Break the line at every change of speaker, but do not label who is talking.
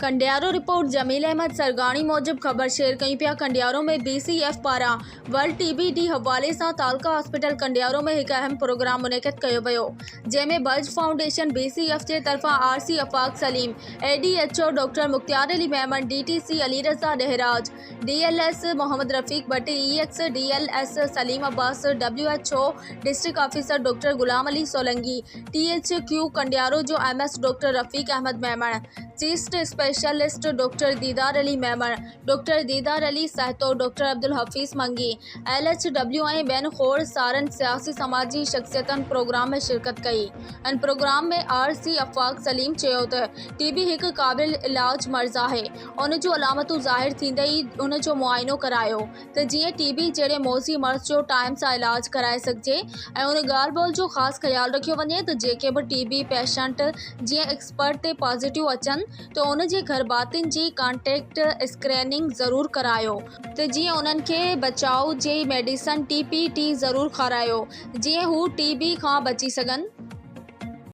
Kandiaro, report, جميل احمد سرگاڻي موجب خبر share ڪيون پيا ڪنڊيارو ۾ بي سي ايف پاران ورلڊ ٽي بي ڊي حوالي سان تعلقه هاسپيٽل ڪنڊيارو ۾ هڪ اهم پروگرام منعقد ڪيو ويو جنهن ۾ Burj foundation B C F جي طرفان R C Afaq Saleem, A D H O doctor Mukhtiar Ali Memon, D T C Ali Raza Dehraj, D L S Muhammad Rafiq Bhatti, E X D L S Saleem Abbas, W H O district officer doctor Ghulam Ali Solangi, T H Q Kandiaro جو M S doctor Rafiq Ahmed Memon, chest specialist doctor Didar Ali Memon, doctor Didar Ali Sahito, doctor Abdul Hafeez Mangi, L H W ۽ ٻين کوڙ سارن سياسي سماجي شخصيتن programme ۾ شرڪت ڪئي. ان programme ۾ R C افاق Saleem چيو ته ٽي بي هڪ قابل علاج مرض آهي، ان جون علامتون ظاهر ٿيندي ئي ان جو معائنو ڪرايو ته جيئن ٽي بي جهڙي موذي مرض جو ٽائيم سان علاج ڪرائي سگهجي ۽ ان ڳالهه ٻولهه جو خاص خيال رکيو وڃي ته جيڪي به ٽي بي پيشنٽ جيئن ايڪسپرٽ تي پازيٽو اچن ته ان جي گهرڀاتين جي ڪانٽيڪٽ اسڪريننگ ضرور ڪرايو ته جيئن انهن کي بچاء جي ميڊيسن ٽي پي ٽي ضرور کارايو جيئن هو ٽي بي کان بچي سگهن.